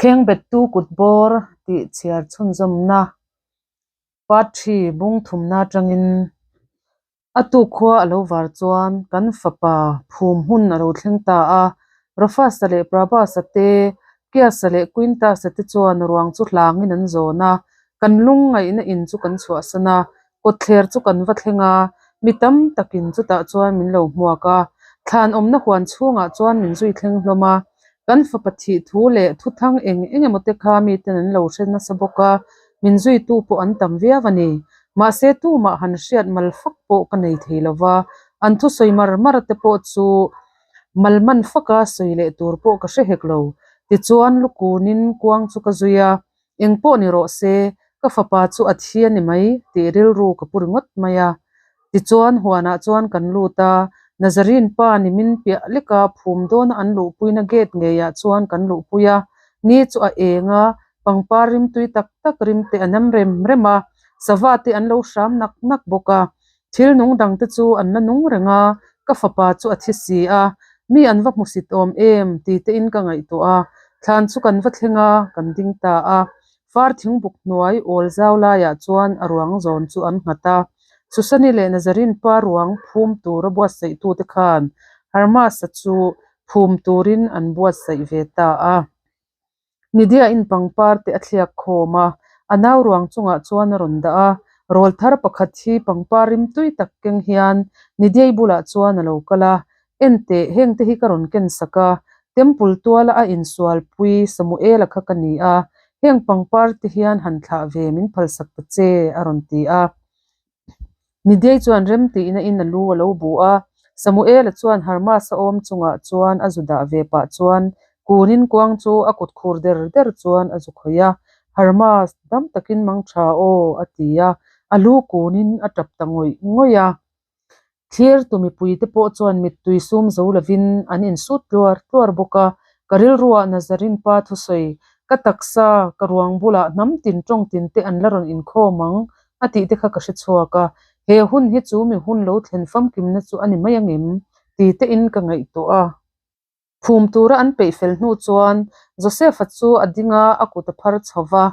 Khengbettu kut bawr tih chhiar chhunzawmna Part 3 bung thumna atangin a tuk khua a lo var chuan kan fapa phum hun a lo thleng ta a. Rufus-a leh Prabhas-a te, Kias-a leh Quintus-a te chuan ruang chu hlangin an zawn a, kan lungngaihna in chu kan chhuahsan a. Kawtthler chu kan va thleng a, mi tam takin chutah chuan min lo hmuak a. Thlan awmna huan chhungah chuan min zui thleng hlawm a. Kan fapa thih thu leh thuthang eng eng emaw te kha miten an lo hre nasa bawk a, min zuitu pawh an tam viau a ni. Mahse tumah han hriat mal fak pawh ka nei thei lo va, an thusawi mar mar te pawh chu mal man faka sawi leh tur pawh ka hre hek lo. Tichuan lukunin kuang chu ka zui a, Eng pawh ni rawh se, ka fapa chu a thi a ni mai tih rilru ka pu ringawt mai a. Tichuan huanah chuan kan lut a, Nazarene pa ni min piah leka phum dawna an luhpuina gate ngeiah chuan kan luhpui a. Ni chu a eng a, pangpar rimtui tak tak rimte a nam rem rem a, sava te an lo hram nak nak bawk a. Thil nung dangte chu an la nung reng a, ka fapa chu a thi si a, mi an va hmusit awm em ti tein ka ngaihtuah a, thlan chu kan va thleng a, kan ding ta a. Far thingbuk hnuai awl zau laiah chuan a ruang zawn chu an nghat a. Susani leh Nazarin pa ruang phum tura buatsaihtute khan Hermas-a chu phum turin an buatsaih ve ta a. Nidia-in pangpar te a thliak khawm a, a nau ruang chungah chuan a rawn dah a. Rawl thar pakhat hi pangpar rimtui tak keng hian Nidia-i bulah chuan a lo kal a, Enteh, hengte hi ka rawn ken sak a, Temple tuala a insualpui Samuela kha ka ni a, heng pangpar te hian han thlah ve min phalsak ta che, a rawn ti a. Nidei chuan rem tihna in a lu a lo bu a, Samuela chuan Hermas-a awm chungah chuan a zu dah ve pah chuan kunin kuang chu a kut khur der der chuan a zu khawih a, Hermas, dam takin mang tha aw, a ti a, a lu kunin a tap ta ngawih ngawih a. Thlirtu mipuite pawh chuan mittui sum zo lovin an insut tluar tluar bawk a, ka rilruah Nazarin pa thusawi, ka taksa, ka ruang bulah hnam tin tawng tin te an la rawn inkhawm ang a tih te kha ka hre chhuak a, he hun hi chu mi hun lo thlen famkimna chu a ni mai angem ti tein ka ngaihtuah a. Phum tura an peih fel hnu chuan Josefa chu a ding a, a kut a phar chho va,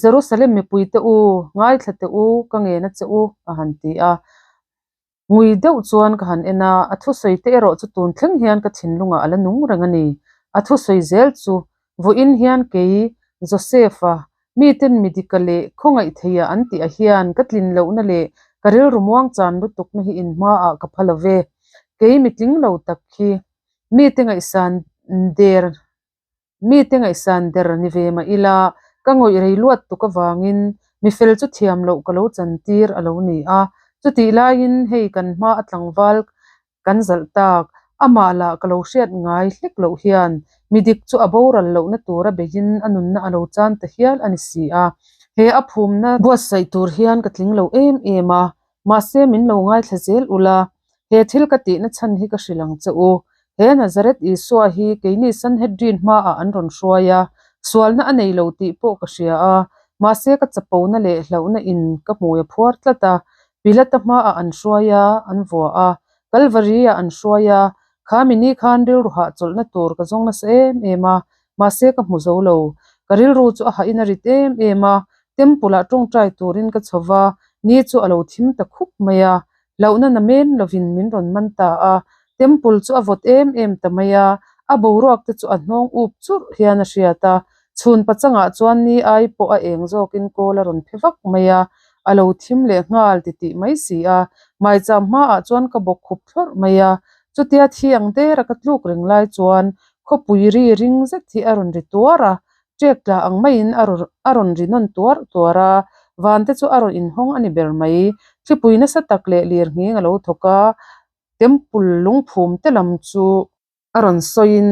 Jerusalem mipuite u, ngaithla teh u, ka ngen a che u, a han ti a. Ngui deuh chuan ka han en a, a thusawi te erawh chu tun thleng hian ka thinlungah a la nung reng a ni. A thusawi zel chu, Vawiin hian kei, Josefa, miten mi dika leh khawngaih theia an tih ah hian ka tlin lohna leh ka rilru muangchan lutukna hi inhmaah ka pha lo ve. Kei mi tling lo tak hi mite ngaihsan der Mite ngaihsan der ni ve mah ila, ka ngawih rei luat tuk avangin mi fel chu thiam loh ka lo chantir a lo ni a. Chutih laiin hei kan hma a tlangval kan zalh tak, amah lah ka lo hriat ngai hlek loh hian mi dik chu a boral lohna tura beiin a nunna a lo chan ta hial a ni si a. He a phumna buatsaih tur hian ka tling lo em em a, Mahse min lo ngaithla zel ula, he thil ka tihna chhan hi ka hrilh ang che u. He Nazareth Isua hi keini Sanhedrin hmaah an rawn hruai a, sualna a nei lo tih pawh ka hria a, mahse ka chapona leh hlauhna in ka hmui a phuar tlat a. Pilata hmaah an hruai a, an vua a, Kalvari-ah an hruai a, kha mini khan rilru hahchawlhna tur ka zawng nasa em em a, mahse ka hmu zo lo. Ka rilru chu a hahin a rit em em a, Temple-ah tawngtai turin ka chho va, ni chu a lo thim ta khup mai a, hlauhna na men lovin min rawn man ta a. Temple chu a vawt em em ta mai a, a boruak te chu a hnawng up churh hian a hriat a. Chhun pachangah chuan ni ai pawh a eng zawkin kawl a rawn phe vak mai a, a lo thim leh nghal titih mai si a. Maicham hmaah chuan ka bawk khup thlawrh mai a, chutia thi ang dera ka tluk reng lai chuan khawpui ri ring zet hi a rawn ri tuar a, Ṭek tla ang maiin a a rawn ri nawn tuar tuar a, van te chu a rawn inhawng a ni ber mai. Thlipui nasa tak leh lir nghing a lo thawk a, temple lungphum te lam chu a rawn sawiin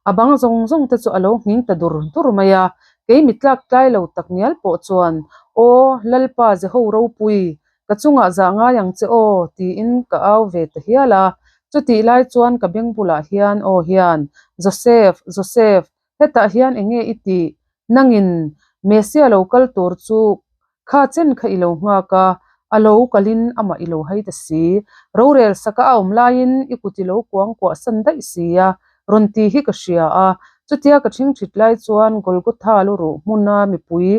a bang zawng zawng te chu a lo nghing ta dur dur mai a. Kei mi tlak tlai lo tak ngial pawh chuan, Aw, Lalpa Jeho ropui, ka chungah zah ngai ang che aw, tiin ka au ve ta hial a. Chutih lai chuan ka beng bulah hian aw hian, Joseph, Joseph, Hetah hian eng nge i tih? Nangin Messia lo kal tur chu kha chen kha i lo nghak a, a lo kalin amah i lo hai ta si. Rorel saka a awm laiin i kut i lo kuang kuah san daih si a, rawn ti hi ka hria a. Chutia ka ṭhingṭhit lai chuan Golgotha lu ruh hmuna mipui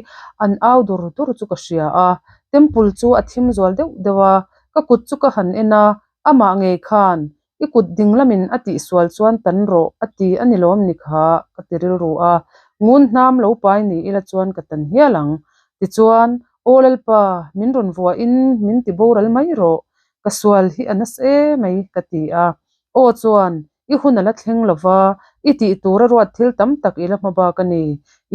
an au dur dur chu ka hria a. Temple chu a thim zual deuh deuh a, ka kut chu ka han en a, amah ngei khan, I kut ding lamin a tihsual chuan tan rawh, a ti a ni lawm ni kha, ka ti rilru a. Ngun hnam lo pai ni ila chuan ka tan hial ang. Tichuan, Aw Lalpa, min rawn vuahin min ti boral mai rawh, ka sual hi a nasa emai, ka ti a. Aw chuan, I hun a la thleng lo va, i tih tur a ruat thil tam tak i la hma bak a ni.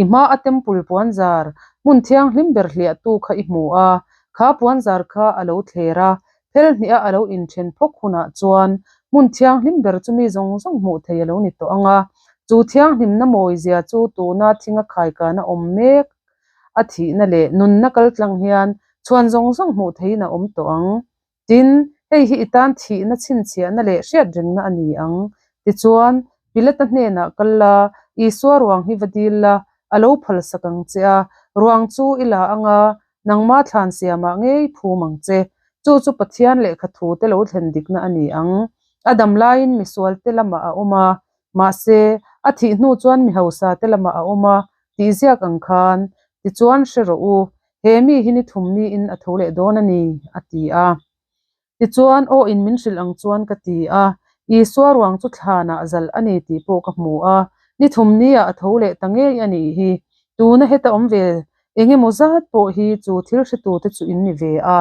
I hma a temple puanzar, hmun thianghlim ber hliahtu kha i hmu a, kha puanzar kha a lo thler a, phel hnih a a lo inthen phawk hunah chuan hmun thianghlim ber chu mi zawng zawng hmuh thei a lo ni tawh ang a. Chu thianghlimna mawizia chu tuna thinga khaikana awm mek a thihna leh nunna kaltlang hian chhuan zawng zawng hmuh theihin a awm tawh ang. Tin, hei hi i tan thihna chhinchhiahna leh hriatrengna a ni ang. Tichuan, Pilata hnenah kal la, Isua ruang hi va dil la, a lo phalsak ang che a, ruang chu i la ang a, nangma thlan siamah ngei phum ang che. Chu chu Pathian lehkha thute lo thlen dikna a ni ang. A dam laiin misualte lamah a awm a, mahse, a thih hnu chuan mi hausate lamah a awm a, tih ziak ang khan. Tichuan, hre rawh u, He mi hi ni thum niin a tho leh dawn a ni, a ti a. Tichuan, aw in min hrilh ang chuan ka ti a, Isua ruang chu thlanah zalh a ni tih pawh ka hmu a, ni thum niah a tho leh ta ngei a nih hi. Tuna heta awm ve eng emaw zat pawh hi chu thil hretute chu in ni ve a.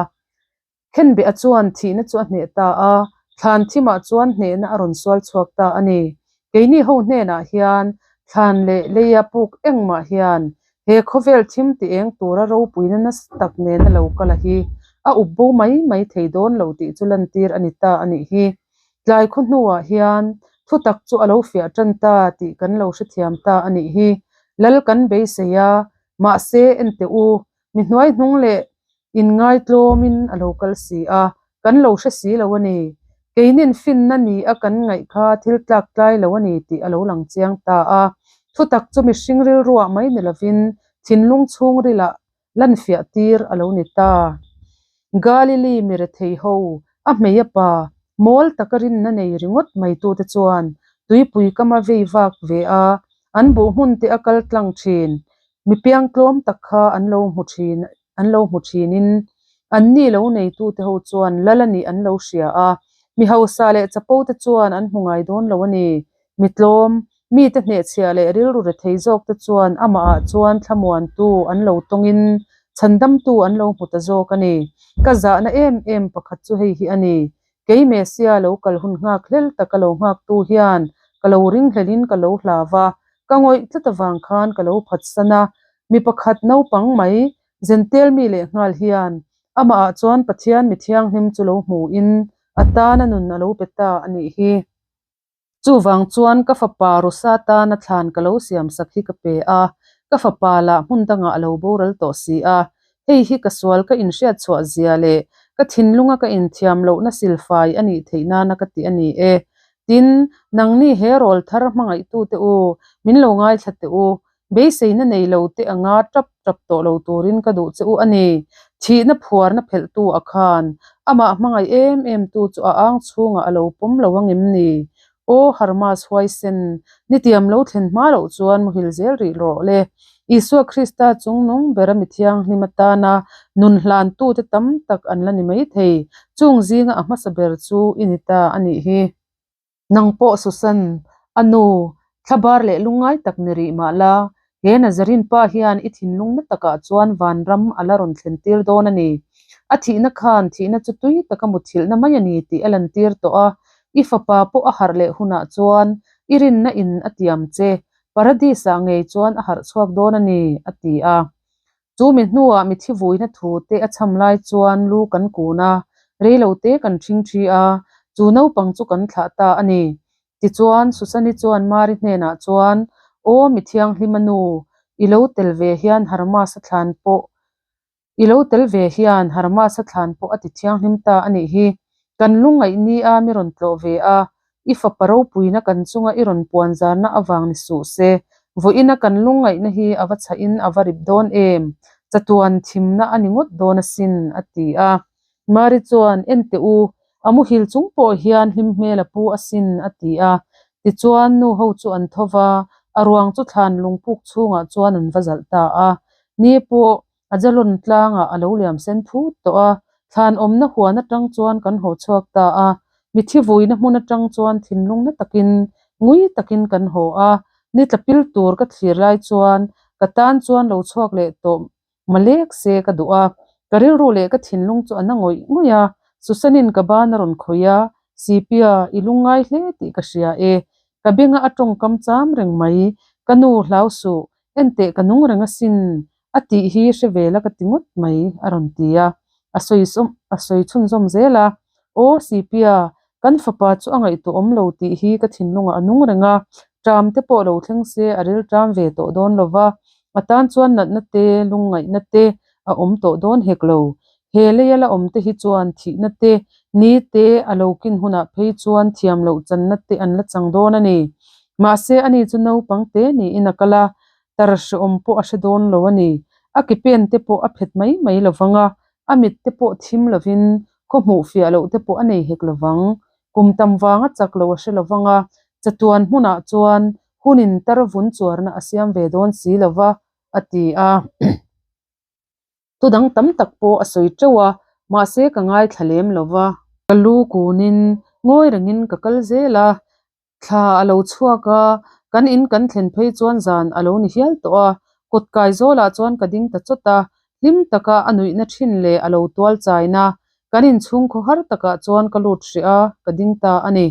Khenbeha chuan thihna chu a hneh ta a, thlan thimah chuan hnehna a rawn sual chhuak ta a ni. Keini ho hnenah hian thlan leh leia puk engmah hian he khawvel thim ti eng tura ropuina nasa tak nena lo kal a hi a up bo mai mai thei dawn lo tih chu lantir a ni ta a nih hi. Tlai khaw hnuah hian thutak chu a lo fiah tan ta tih kan lo hrethiam ta a nih hi. Lal kan beisei a, mahse enteh u, Mi hnuai hnung leh inngaitlawmin a lo kal si a, kan lo hre si lo a ni. Keinin finna ni a kan ngaih kha thil tlak tlai lo a ni tih a lo lang chiang ta a. Thutak chu mihring rilruah mai ni lovin thinlung chhungrilah lanfiah tir a lo ni ta. Galili mi rethei ho, a hmei a pa, mawl taka rinna nei ringawt mai tute chuan tuipui kama vei vak ve a, an buh hmun te a kal tlang thin. Mi piangtlawm tak kha an lo hmu thin an lo hmu thinin anni lo neitute ho chuan lal a nih an lo hria a, mi hausa leh chapo te chuan an hmu ngai dawn lo a ni. Mi tlawm, mite hnehchhiah leh rilru rethei zawk te chuan amahah chuan thlamuantu an lo tawngin chhandamtu an lo hmu ta zawk a ni. Ka zahna em em pakhat chu hei hi a ni. Kei Messia lo kal hun nghak hlel taka lo nghaktu hian ka lo ringhlelin ka lo hlau va, ka ngawih tlat avang khan ka lo phatsan a. Mi pakhat naupang mai, Zentel mi lehnghal hian amahah chuan Pathian mi thianghlim chu lo hmuhin a tana nun a lo pe ta a nih hi. Chuvang chuan ka fapa Rusa tana thlan ka lo siamsak hi ka pe a, ka fapa lah hmun dangah a lo boral tawh si a. Hei hi ka sual ka inhriat chhuah zia leh ka thinlunga ka inthiam lohna silfai a nih theih nana ka ti a ni e. Tin, nangni he rawl thar hmangaihtute u, min lo ngaithla teh u, Beiseina nei lo te anga tap tap tawh lo turin ka duh che u a ni. Thihna phuarna phelhtu a khan amah hmangaih em em tu chu a ang chhungah a lo pawm lo angem ni? Aw Harmas huaisen, nitiam lo thlen hma loh chuan muhil zel rih rawh le. Isua Krista chung nung bera mi thianghlim atana nun hlantute tam tak an la ni maithei. Chung zinga a hmasa ber chu i ni ta a nih hi. Nang pawh Susan, a nu, thlabar leh lungngai tak ni rih mah la, he Nazarene pa hian i thinlung na takah chuan vanram a la rawn thlen tir dawn a ni. A thihna khan thihna chu tui taka muthilhna mai a ni tih a lantir tawh a, i fapa pawh a harh leh hunah chuan i rinna in a tiam che, Paradis-ah ngei chuan a harh chhuak dawn a ni, a ti a. Chu mi hnuah mi thivuina thu te a cham lai chuan lu kan kun a, reilo te kan ṭhing ṭhi a, chu naupang chu kan thlah ta a ni. Tichuan, Susani chuan Mari hnenah chuan, Aw mi thianghlim a nu, i lo tel ve hian Harmasa thlan pawh i lo tel ve hian Harmasa thlan pawh a ti thianghlim ta a nih hi. Kan lungngaih ni a mi rawn tlawh ve a, I fapa ropuina kan chunga i rawn puan zarna avang ni suh se, vawiina kan lungngaihna hi a va chhahin a va rip dawn em? Chatuan thimna a ni ngawt dawn asin, a ti a. Mari chuan, Enteh u, a muhil chung pawh hian hlim hmel a pu asin, a ti a. Tichuan, nu ho chu an tho va. A ruang chu thlan lungpuk chhungah chuan an va zalh ta a. Ni pawh Ajalon tlangah a lo liam sen phut tawh a. Thlan awmna huan atang chuan kan haw chhuak ta a. Mithi vuina hmun atang chuan thinlung na takin, ngui takin kan haw a. Ni tla pil tur ka thlir lai chuan ka tan chuan lo chhuak leh tawh Malek se ka duh a, ka rilru leh ka thinlung chu a na ngawih ngawih a, Susanin ka ban a rawn khawih a, Sipia, i lungngai hle tih ka hria e, ka benga a tawngkam cham reng mai, ka nu hlau suh, enteh ka nung reng asin, a tih hi hre ve la ka ti ngawt mai, a rawn ti a, a sawi a sawi chhunzawm zel a, Aw Sipia, kan fapa chu a ngaihtuah awm lo tih hi ka thinlungah a nung reng a, ṭam te pawh lo thleng se a ril ṭam ve tawh dawn lo va, a tan chuan natna te, lungngaihna te a awm tawh dawn hek lo. He leia la awm te hi chuan thihna te, ni te a lo kin hunah phei chuan thiam loh channa te an la chang dawn a ni. Mahse ani chu naupang te niin a kal a, tar hreawm pawh a hre dawn lo a ni. A ke pen te pawh a phet mai mai lo vang a, a mit te pawh thim lovin khaw hmuh fiah loh te pawh a nei hek lo vang. Kum tam vanga chak lo a hre lo vang a, chatuan hmunah chuan hunin tar vun chuarna a siam ve dawn si lo va, a ti a. Thu dang tam tak pawh a sawi teuh a, mahse ka ngaithla lem lo va. Ka lu kunin ngawi rengin ka kal zel a, Thla a lo chhuak a, kan in kan thlen phei chuan zan a lo ni hial tawh a, kawt kai zawlah chuan ka ding ta chawt a, hlim taka a nuihna thin leh a lo tual chaina kan inchhung khaw har takah chuan ka lut hrih a, ka ding ta a ni.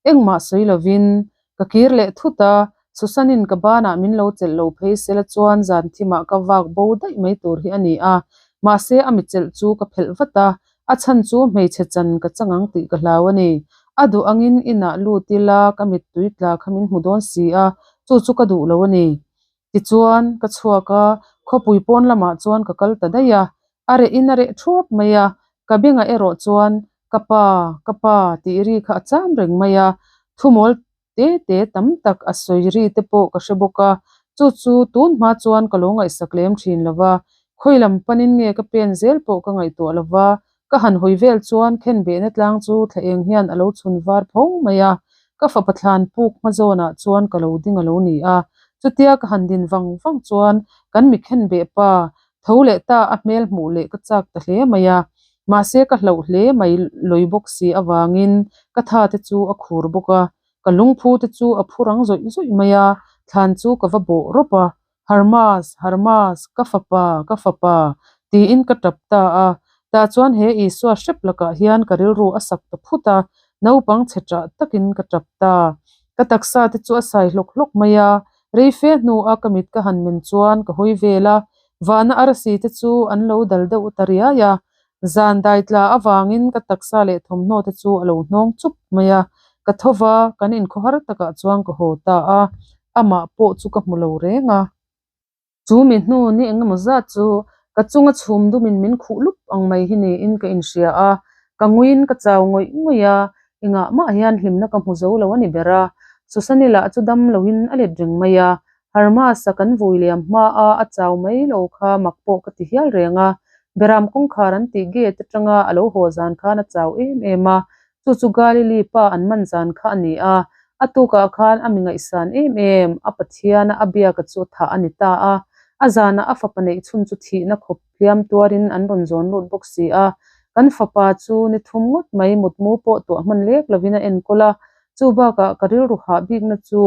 Engmah sawi lovin ka kir leh thut a, Susanin ka banah min lo chelh lo phei sela chuan zan thimah ka vak bo daih mai tur hi a ni a, mahse a mi chelh chu ka phelh vat a, A chhan chu hmeichhe chan ka chang ang tih ka hlau a ni. A duh angin inah lut ila ka mittui tla kha min hmu dawn si a, chu chu ka duh lo a ni. Tichuan, ka chhuak a, khawpui pawn lamah chuan ka kal ta daih a. A reh in a reh thuap mai a, ka bengah erawh chuan ka pa, ka pa tih ri kha a cham reng mai a, thumawl te te tam tak a sawi ri te pawh ka hre bawk a, chu chu tun hma chuan ka lo ngaihsak lem thin lo va, khawi lam panin nge ka pen zel pawh ka ngaihtuah lo va, ka han hawi vel chuan khenbehna tlang chu thla eng hian a lo chhun var pho mai a, ka fapa thlan puk hma zawnah chuan ka lo ding a lo ni a, chutia ka han din vang vang chuan kan mi khenbeh pa tho leh ta a hmel hmuh leh ka chak ta hle mai a, mahse ka hlauh hle mai lawi bawk si avangin ka tha te chu a khur bawk a, ka lungphu te chu a phu rang zawih zawih mai a, thlan chu ka va bawh rawp a, Harmas, Harmas, ka fapa, ka fapa, tiin ka tap ta a, tah chuan he Isua hrep lakah hian ka rilru a sak ta phut a, naupang chhe ṭah takin ka tap ta. Ka taksa te chu a sai hlawk hlawk mai a, rei fe hnua ka mit ka han men chuan ka hawi vel a, vana arsi te chu an lo dal deuh ta riai a, zan dai tla avangin ka taksa leh thawmhnaw te chu a lo hnawng chup mai a, ka tho va, kan inkhawhar takah chuan ka haw ta a, amah pawh chu ka hmu lo reng a. Chu mi hnu ni engemaw zat chu ka chunga chhum dumin min khuh lup ang mai hi niin ka inhria a, ka nguiin ka chau ngawih ngawih a, engah mah hian hlimna ka hmu zo lo a ni ber a. Susani lah chu dam loin a let reng mai a, Harmas-a kan vui liam hma a a chau mai lo kha mak pawh ka ti hial reng a, Beram kawngkhar an tih gate atanga a lo haw zan khan a chau em em a, Chu chu Galili pa an man zan kha a ni a, a tukah khan a mi ngaihsan em em, a Pathiana a biaka chu thah a ni ta a. A zanah a fapa neih chhun chu thihna khawp hliam tuarin an rawn zawn lut bawk si a. Kan fapa chu ni thum ngawt mai mutmu pawh tuah hman lek lovin a enkawl a, chu bakah ka rilru hah bikna chu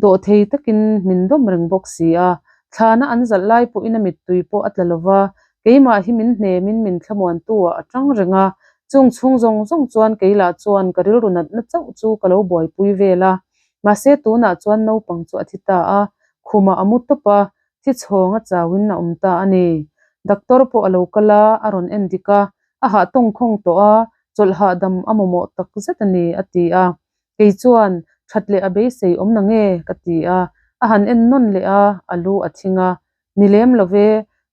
Dawhthei takin min dawm reng bawk si a, thlana an zalh lai pawhin a mittui pawh a tla lo va, keimah hi min hnemin min thlamuantu ah a tang reng a, chung chhung zawng zawng chuan kei lah chuan ka rilru natna chauh chu ka lo buaipui vel a. Mahse tunah chuan naupang chu a thi ta a, khumah a mu tawp a, thi chhawng a chauin a awm ta a ni. Doctor pawh a lo kal a, a rawn en dik a, a hah tawngkhawng tawh a, chawlh hahdam a mamawh tak zet a ni, a ti a. Kei chuan, That leh a beisei awm na nge? ka ti a. A han en nawn leh a, a lu a thing a. Ni lem lo ve,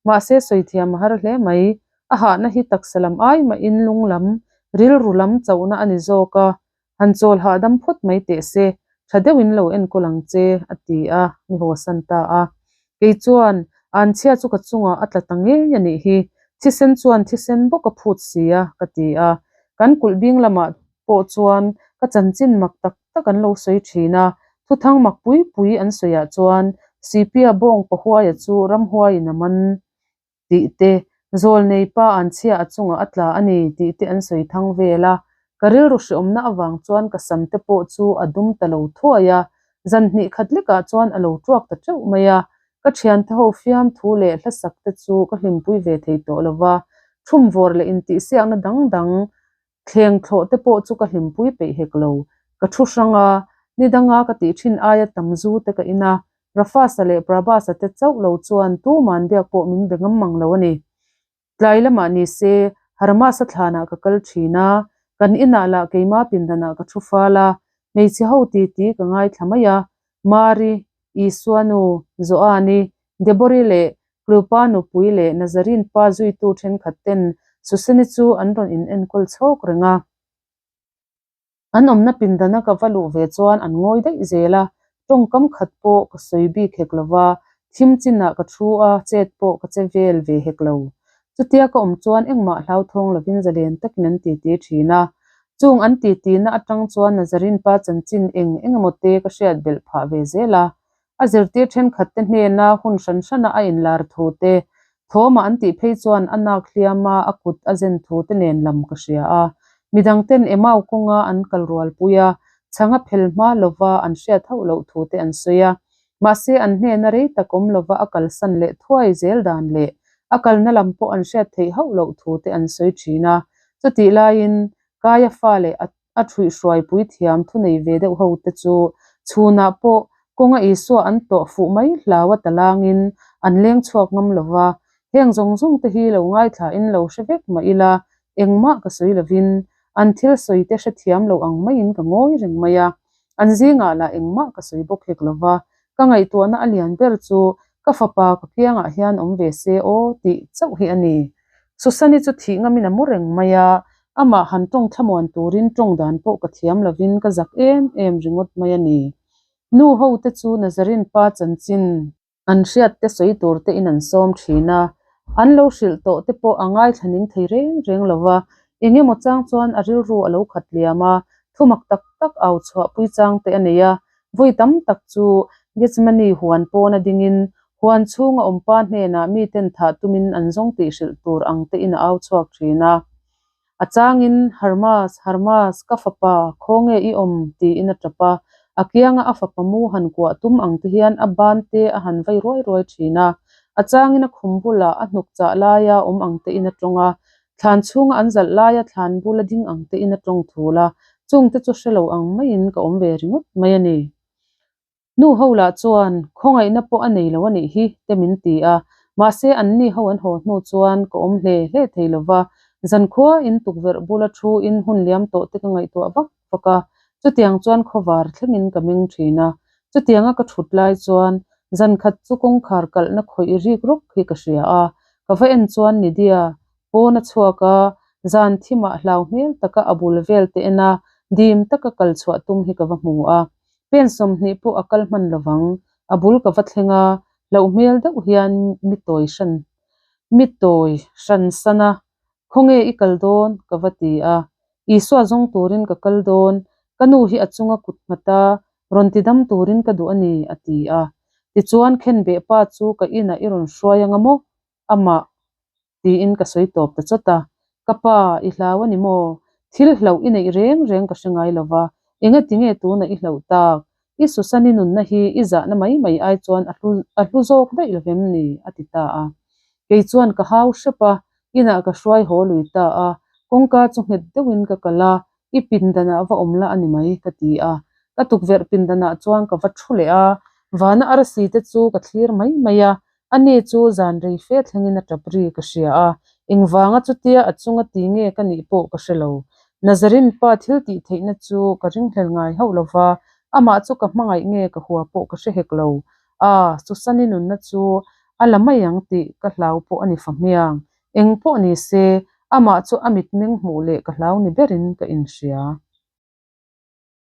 mahse sawi thiam a har hle mai. A hahna hi taksa lam ai mahin lung lam, rilru lam chauhna a ni zawk a. Han chawl hahdam phawt mai teh se, tha deuhin lo enkawl ang che, a ti a, mi hawsan ta a. Kei chuan, Anchhia chu ka chungah a tla ta ngei a nih hi, thisen chuan thisen bawk a phut si a, ka ti a. Kan kulh bing lamah pawh chuan ka chanchin mak tak tak an lo sawi thin a. Thuthang mak pui pui an sawiah chuan Sipia bawng pahuaia chu ramhuaiin a man tih te, zawlnei pa an chhia a chungah a tla a ni tih te an sawi thang vel a. Ka rilru hreawmna avang chuan ka sam te pawh chu a dum ta lo thuai a, zan hnih khat lekah chuan a lo tuak ta teuh mai a. Ka thiante ho fiamthu leh hlasak te chu ka hlimpui ve thei tawh lo va, thumvawr leh intihsiakna dang dang thleng thlawh te pawh chu ka hlimpui peih hek lo. Ka thu hrang a, ni danga ka tih thin aia tam zu te ka in a, Rafasa leh Prabhasa te chauh lo chuan tuman biak pawh min be ngam mang lo a ni. Tlai lamah ni se, Harmasa thlanah ka kal thin a, kan inah lah keima pindanah ka thu fal a, hmeichhe ho titi ka ngaithla mai a, Mari, Isua nu, Joani, Debori leh Klupa nupui leh Nazarin pa zuitu thenkhat ten Suseni chu an rawn in enkawl chhawk reng a. An awmna pindana ka va luh ve chuan an ngawi daih zel a, tawngkam khat pawh ka sawi bik hek lo va, thim chinah ka thu a, chet pawh ka che vel ve hek lo. Chutia ka awm chuan engmah hlauthawng lovin zalen takin an titi thin a. Chung an titina atang chuan Nazarin pa chanchin eng eng emaw te ka hriat belh phah ve zel a. A zirtir thenkhat te hnena hun hran hrana a inlar thu te, thawmah an tih phei chuan a nak hliama a kut a zen thu te nen lam ka hria a. Midang ten Emau kawnga an kal rualpui a, chhang a phel hma lova an hriat hauh loh thu te an sawi a. Mahse an hnena rei tak awm lova a kalsan leh thuai zel dan leh a kalna lam pawh an hriat theih hauh loh thu te an sawi thin a. Chutih laiin Kaia fa leh a a ṭhuihhruaipui thiam thunei ve deuh ho te chu chhunah pawh kawnga Isua an tawh fuh mai hlau a talangin an leng chhuak ngam lo va, heng zawng zawng te hi lo ngaithlain lo hre vek mah ila engmah ka sawi lovin an thil sawi te hrethiam lo ang maiin ka ngawi reng mai a, an zingah lah engmah ka sawi bawk hek lo va, ka ngaihtuahna a lian ber chu ka fapa ka kiangah hian awm ve se aw tih chauh hi a ni. Susani chu thih ngamin a mu reng mai a, amah han tawng thlamuan turin tawng dan pawh ka thiam lovin ka zak em em ringawt mai a ni. Nu ho te chu Nazarin pa chanchin an hriat te sawi tur te in an sawm thin a, an lo hrilh tawh te pawh a ngaithla ning thei reng reng lo va, eng emaw chang chuan a rilru a lo khat liam a, thumak tak tak au chhuah pui chang te a nei a, vawi tam tak chu Gethsemane huan pawna dingin Huan chhunga awmpa hnenah miten thah tumin an zawng tih hrilh tur ang tein a au chhuak thin a. A changin, Hermas, Hermas, ka fapa, khawnge i awm? tiin a tap a. A kianga a fapa mu han kuah tum ang te hian a ban te a han vai ruai ruai thin a. A changin a khum bulah a hnuk chah laia awm ang tein a tawng a. Thlan chhunga an zalh laia thlan bula ding ang tein a tawng thul a. Chungte chu hre lo ang maiin ka awm ve ringawt mai a ni. Nu ho lah chuan khawngaihna pawh a nei lo a nih hi te min ti a, mahse anni ho an haw hnu chuan ka awm hle hle thei lo va, zankhua in tukverh bula thu in hun liam tawh te ka ngaihtuah vak vak a, chutiang chuan khawvar thlengin ka meng thin a, chutianga ka thut lai chuan zankhat chu kawngkhar kalhna khawih rik rawk hi ka hria a, ka va en chuan Nidia Pawn a chhuak a, zan thimah hlau hmel taka a bul vel te en a, dim taka kal chhuah tum hi ka va hmu a. Pen 20 pawh a kal hman lovang, a bul ka va thleng a, hlauh hmel deuh hian mi tawi hran mi tawi hran san a, Khawnge i kal dawn? ka va ti a. Isua zawng turin ka kal dawn, ka nu hi a chunga kut nghat a, rawn ti dam turin ka duh a ni, a ti a. Tichuan khenbeh pa chu ka inah i rawn hruai anga maw? Amah tiin ka sawi tawp ta chawt a, Ka pa, i hlau a ni maw? Thil hlauh i neih reng reng ka hre ngai lo va, enga tinge tunah i hlauh tak? I Susani nunna hi i zahna mai mai ai chuan a hlu a hlu zawk daih lo vem ni? a ti ta a. Kei chuan ka hau hrep a, inah ka hruai haw lui ta a, kawngka chu nghet deuhin ka kal a, I pindanah va awm la a ni mai, ka ti a. Ka tukverh pindanah chuan ka va thu leh a, vana arsi te chu ka thlir mai mai a, ani chu zan rei fe thlengin a tap ri ka hria a, engvanga chutia a chunga ti nge ka nih pawh ka hre lo. Nazarin pa thil tih theihna chu ka ringhlel ngai hauh lo va, amah chu ka hmangaih nge ka hua pawh ka hre hek lo. A, Susani nunna chu a la mai ang tih ka hlau pawh a ni fahmiang. Eng pawh ni se, amah chu a mitmeng hmuh leh ka hlau ni berin ka inhria.